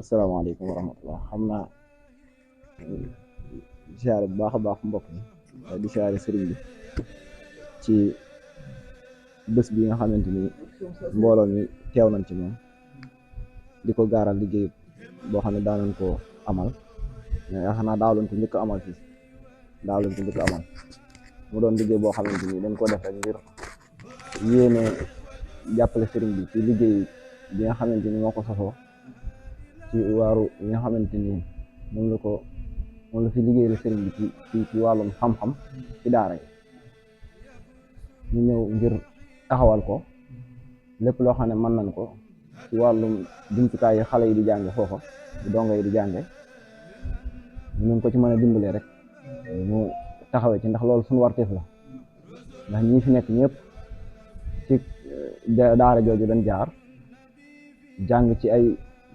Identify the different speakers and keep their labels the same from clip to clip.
Speaker 1: asalaamaaleykum wa rahmatullah. xam naa di siyaare bu baax a baax mbokk mi di siyaare sëriñ bi ci bés bi nga xamante ni mbooloo mi teew nañ ci moom di ko gaaral liggéey boo xam ne daa nañ ko amal mais yaakaar naa daaw lañ ko njëkk amal fii daaw lañ ko njëkk amal mu doon liggéey boo xamante ni dañ ko def rek ngir yéene jàppale sëriñ bi ci liggéey bi nga xamante ni moo ko sosoo ci waaru yi nga xamante ni moom la fi liggéey la sëriñ bi ci wàllum xam-xam ci daara yi ñu ñëw ngir taxawal ko lépp loo xam ne mën nañ ko ci wàllum jumtukaay yi xale yi di jànge foofa di dongo yi di jànge ñu ko ci mën a dimbalee rek ñu taxawee ci ndax loolu suñu warteef la ndax ñi fi nekk ñëpp ci daara jooju dañ jaar jàng ci ay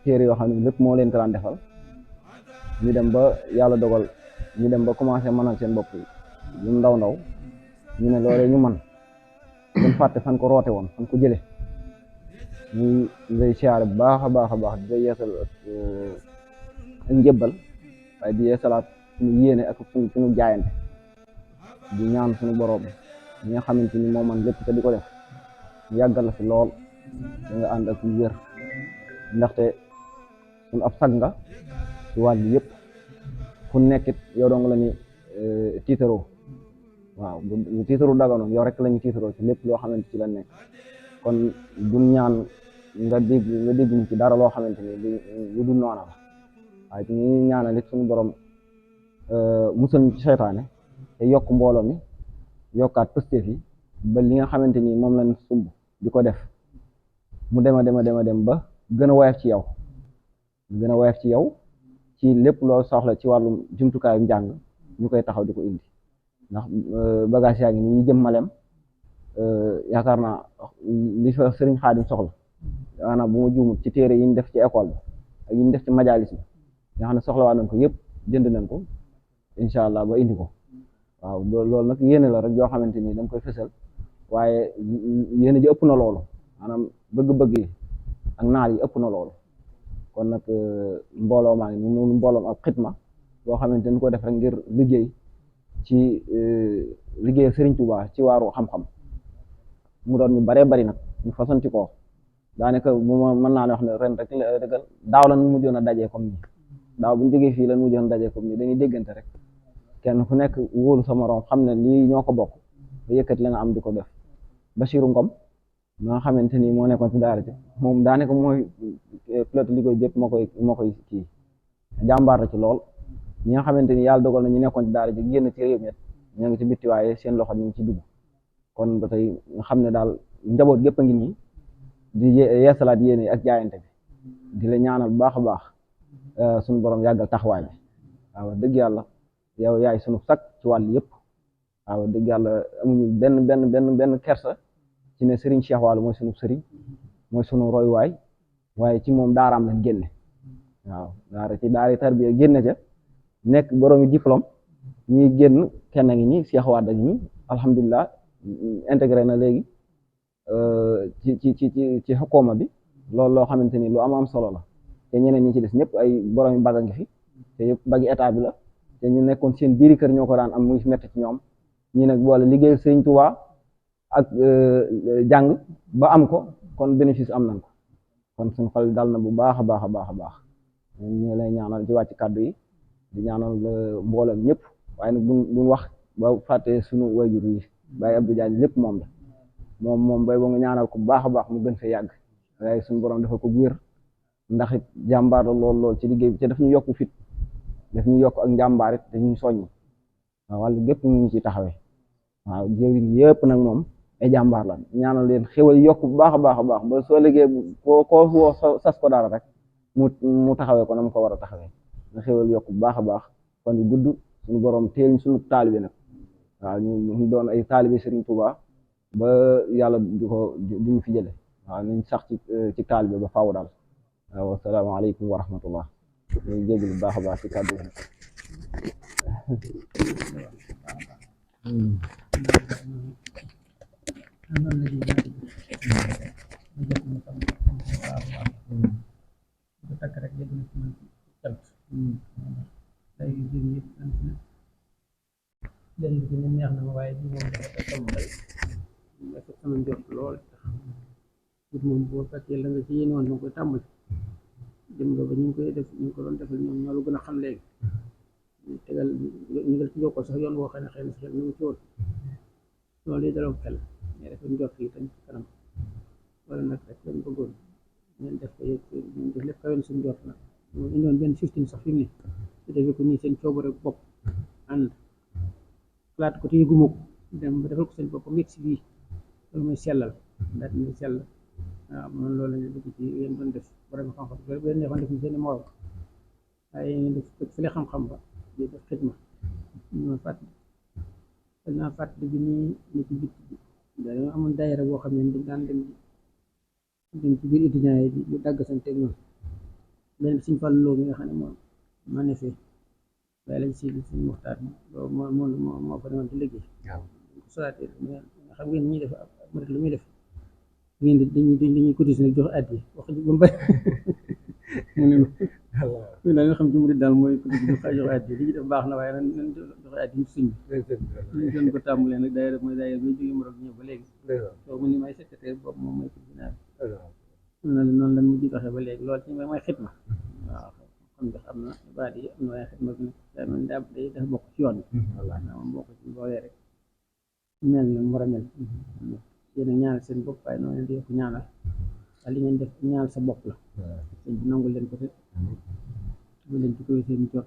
Speaker 1: téere yoo xam ne lépp moo leen ko daan defal ñu dem ba yàlla dogal ñu dem ba commencé mënal seen bopp ñu ndaw ñu ne loolee ñu man duñ fàtte fan ko roote woon fan ko jële ñuy lay siyaare bu baax a baax a baax di yeesal ak njëbbal waaye di yeesalaat suñu yéene ak suñu jaayante di ñaan suñu boroom ñi nga xamante ni moo man lépp te di ko def ñu yàggal la fi lool da nga ànd ak wér ndaxte suñu ab sag nga ci wàll bi yëpp fu nekkit yow dong la ni tiitaroo waaw bu tiitaru daganoon yow rek la ñu tiitaroo ci lépp loo xamante ci la nekk kon du ñaan nga dégg ñu ci dara loo xamante ni lu du noona la waaye ci ñuy ñaanal it suñu borom musal ñu ci seytaane te yokk mbooloo mi yokkaat pëstéef yi ba li nga xamante ni moom lañ sumb di ko def mu dem ba gën a woyof ci yow gën a woyof ci yow ci lépp loo soxla ci wàllum jumtukaayu njàng ñu koy taxaw di ko indi ndax bagage yaa ngi nii jëm Malem yaakaar naa li fa sëriñ Xaadim soxla maanaam bu ma juumut ci téere yi ñu def ci école bi ak yi ñu def ci majalis bi nga xam ne soxla waa nañ ko yëpp jënd nañ ko incha allah ba indi ko waaw loolu nag yéene la rek yoo xamante ni dañ koy fësal waaye yéene ji ëpp na loolu maanaam bëgg-bëgg yi ak naal yi ëpp na loolu kon nag mbooloo maa ngi nii mbooloom ak xitma boo xamante ni ko def rek ngir liggéey ci liggéey Serigne Touba ci waaru xam-xam mu doon ñu baree bari nag ñu fasanti ko daanaka bu ma mën naa ne wax ne ren rek dëggal daaw lan mujjoon a dajee comme nii daaw bu ñu jógee fii lan mujjoon a dajee comme nii dañuy déggante rek kenn ku nekk wóolu sa morom xam ne lii ñoo ko bokk ba yëkkat la nga am di ko def Bachirou Ngom nga xamante ni moo nekkoon ci daara ji moom daanaka mooy pilote liggéey bépp moo koy kii jàmbaar la ci lool ñi nga xamante ni yàlla dogal na ñu nekkoon ci daara ji génn ci réew mi ñoo ngi ci bitti waaye seen loxo ñu ngi ci dugg kon ba tey nga xam ne daal njaboot gépp a ngi nii di yeesalaat yéene ak jaayante bi di la ñaanal bu baax a baax suñu borom yàggal taxawaay bi waaw dëgg yàlla yow yaay sunu sakk ci wàll yëpp waaw dëgg yàlla amuñu benn kersa ci ne Serigne Cheikh Waalo mooy sunu sëriñ mooy sunu royuwaay waaye ci moom daaraam lañ génne waaw daara tarbiya génne ca nekk boroomi diplôme ñuy génn kenn ngi nii Cheikh Wade ak ñi alhamdulilah intégré na léegi ci xukuma bi loolu loo xamante ni lu am solo la te ñeneen ñi ci des ñëpp ay boroomi bag a ngi fi te yëpp bagi état bi la te ñu nekkoon seen biiri kër ñoo ko daan am muy metti ci ñoom ñi nag boole liggéey Serigne Touba ak jàng ba am ko kon bénéfice am nañ ko kon suñu xol dal na bu baax a baax ñu lay ñaanal ci wàcc kàddu yi di ñaanal mboolem ñëpp waaye nag buñ wax ba fàtte suñu wayjur yi Baye Abdou Diagne lépp moom la moom bay ba nga ñaanal ko bu baax a baax mu gën fee yàgg waaye suñu borom dafa ko wér ndax it jàmbaar la lool ci liggéey bi te daf ñu yokk fit daf ñu yokk ak njàmbaar it dañuy soññ waaw wàllu gépp ñu ngi ci taxawee waaw jëwriñ yëpp nag moom ay jàmbaar la ñaanal leen xéwal yokk bu baax a baax ba soo liggéey koo woo sas ko dara rek mu taxawee ko na mu ko war a taxawee nga xéwal yokk bu baax a baax kon yu gudd suñu borom teel suñu taalibe nag waaw ñu doon ay taalibe Serigne Touba ba yàlla di ñu fi jële waaw nañ sax ci taalibe ba faaw daal waaw asalaamaaleykum wa rahmatullah ñu jégalu bu baax a baax ci kàddu yi
Speaker 2: takk rek moom boo fekkee la nga ci yéene woon danga koy tàmbali dem nga ba ñu ngi koy def ñu ngi ko doon defal ñoom ñoo lu gën a xam léegi ñu tegal ñu ngi ci jokkoo sax yoon woo xam ne xëy na sax ñu ngi ci woon loolu yi daloo xel mais dafa njort yi tam ci kanam wala nag rek lañ bëggoon ngeen def ko yëpp ngeen def lépp kawen suñ jot nag moom indoon benn 15 sax fi mu ne su defee ko nii seen coobare bopp ànd xalaat ko te yëguma ko dem ba defal ko seen bopp yegg si bii loolu mooy sellal daal di sell waaw man loolu lañu bëgg ci yéen doon def borom xam-xam bu leen neexoon def ñu seen i morom waaye yéen def fële xam-xam ba di def xidma ñu fàttali naa fàttali bi nii ni ci bit bi dañoo amoon daayira boo xam ne dañ daan dem ci biir étudiants yi di dagg seen teg ñoom benn suñ fàlluloo mi nga xam ne moom ma ne fee waaye lañ si suñ muxtaar loolu moo fa demoon ci liggéey solaatee nga xam ngeen ñuy def ak murit lu muy def ngeen di dañuy cotiser nag joxe at yi wax ji ba mu bëri mu ne ñu daal nga xam ci murit daal mooy cotiser joxe at yi li ñu def baax na waaye nan joxe at yi suñ bi ñu doon ko tàmbalee nag daayira mooy daayira bi jógee Maroc ñëw ba léegi soo mu ni may secrétaire boobu moom mooy coordinateur noonu lan mujj doxee ba léegi loolu ci mooy xitma waaw xam nga am na baat yi am na waaye xitma bi nag daa mel daa day dafa bokk ci yoon bi wallaahi naa moom bokk ci boolee rek mel na mu war a mel yéen a ñaanal seen bopp waaye noonu leen di yokk ñaanal waaye li ngeen def ñaanal sa bopp la sëñ bi nangul leen ko te bu leen ci koy seen jot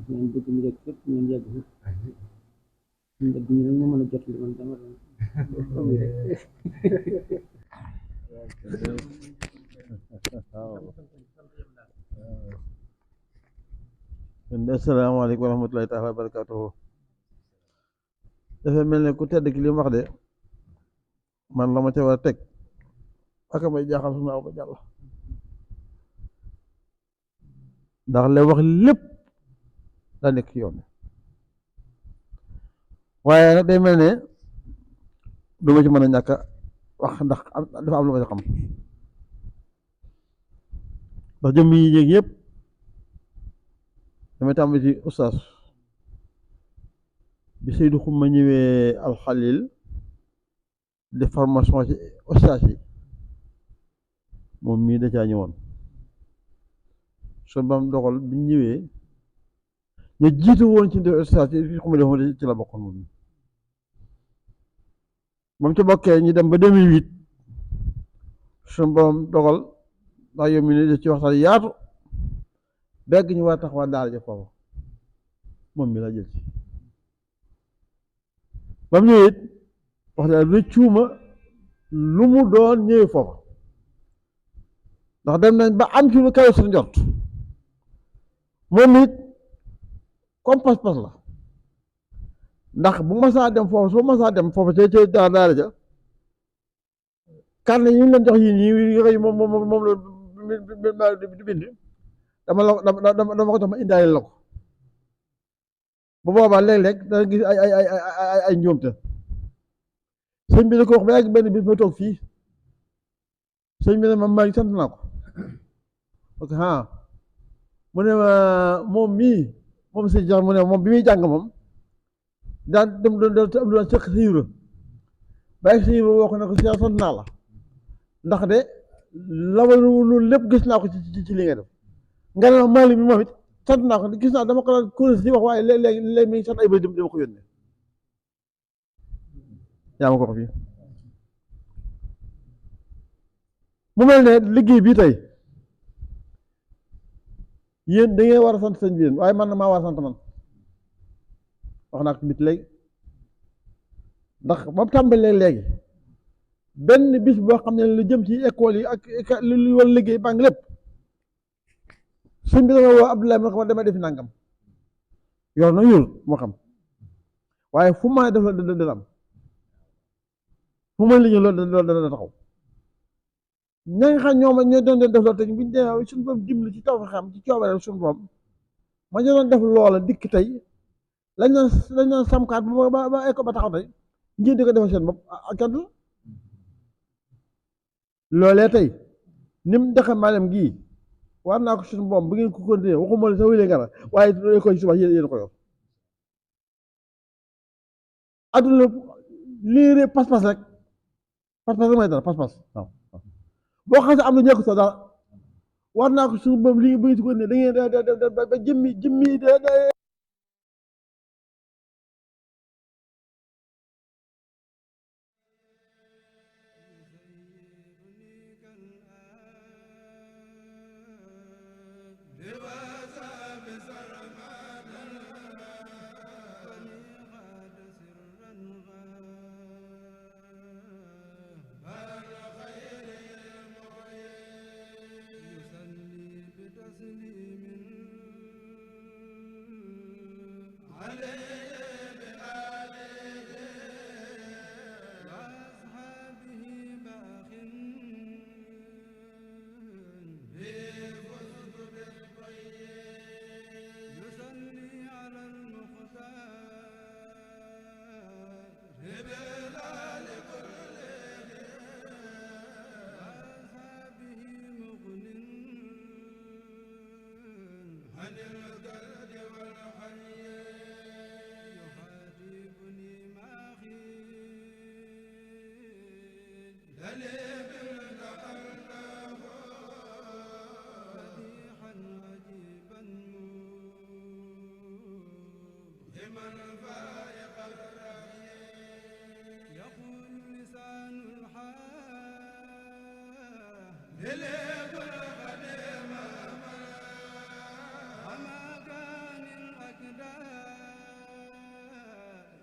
Speaker 2: ngeen bëgg mu yegg fépp ngeen yegg fi ñu dëgg ñu nag moo mën a jot li man dama doon
Speaker 3: asalaamaaleykum wa rahmatulahi taala wa barakatuhu dafa mel ne ku tedd ki li mu wax de man la ma ca war a teg aka may jaaxal su ma aw ba jàll ndax le wax lépp daa nekk ci yoon waaye nag day mel ne du ma ci mën a ñàkk a wax ndax dafa am lu ma ci xam ndax jëmm yi yéeg yëpp damay tàmbali ci ustaas bi Seydou Xuma ñëwee alxalil de formation ci ustaas yi moom mii da caa ñëwoon so bam doxal bi ñëwee ñu jiitu woon ci ustaas yi xuma defoon ci la bokkoon moom moom ci bokkee ñu dem ba 2008 su borom dogal ndax yow mi ne ci waxtaan yaatu begg ñu war a taxawal daara ja foofu moom mi la jël ci ba mu ñëwee it wax dëgg rëccuuma lu mu doon ñëwee foofu ndax dem nañ ba am ci lu kawe suñu njort moom it comme pas-pas la ndax bu masaa dem foofu soo masaa dem foofu ca daara ja carnet yi ñu leen jox yi nii moom la di bind dama ko tax ma indaale la ko bu boobaa léeg-léeg danga gis ay njuumte sëñ bi da ko wax ba yàgg benn bis ma toog fii sëñ bi ne ma maa ngi sant naa ko ok mu ne ma moom mii moom sëñ Cheikh mu ne moom bi muy jàng moom daan dem doon sëq siibra bàyyi siibra woo ko ne ko Cheikh sant naa la ndax de lawal loolu lépp gis naa ko ci li nga def nga ne ma Malick mi moom it sant naa ko gis naa dama ko daan kuréel si wax waaye léeg-léeg mi ngi sant ay bëri dama ko yónnee yaa ma ko wax fii mu mel ne liggéey bii tey yéen da ngeen war a sant sëñ bi yéen waaye man na maa war a sant man wax naa ko mit léegi ndax ba mu tàmbalee léegi benn bis boo xam ne lu jëm ci école yi ak lu war liggéey baa ngi lépp sëñ bi dama woo Abdoulaye ma ne ko dama defi nangam yor na yor moo xam waaye fu ma def la dana am fu ma liggéey loolu dana taxaw ña nga xam ñoom ñoo doon def loolu te buñ demee suñu borom dimbali ci taw xam ci coobare suñu borom ma ñu doon def loola dikk tey lañ doon samkaat ba école ba taxaw tey ngeen di ko defal seen bopp ak kaddu loolee tey ni mu deqee maanaam gii war naa ko suñu borom bu ngeen ko continuer waxuma la sa wélee ngara waaye école ci suba yéen ko yor adduna lii rek pas-pas rek pas-pas rek may dara pas-pas waaw boo xam ne am na ñekk sa dara war naa ko suñu boobu li bu ngi si ko ne da ngeen ba jëmmi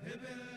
Speaker 4: Hebe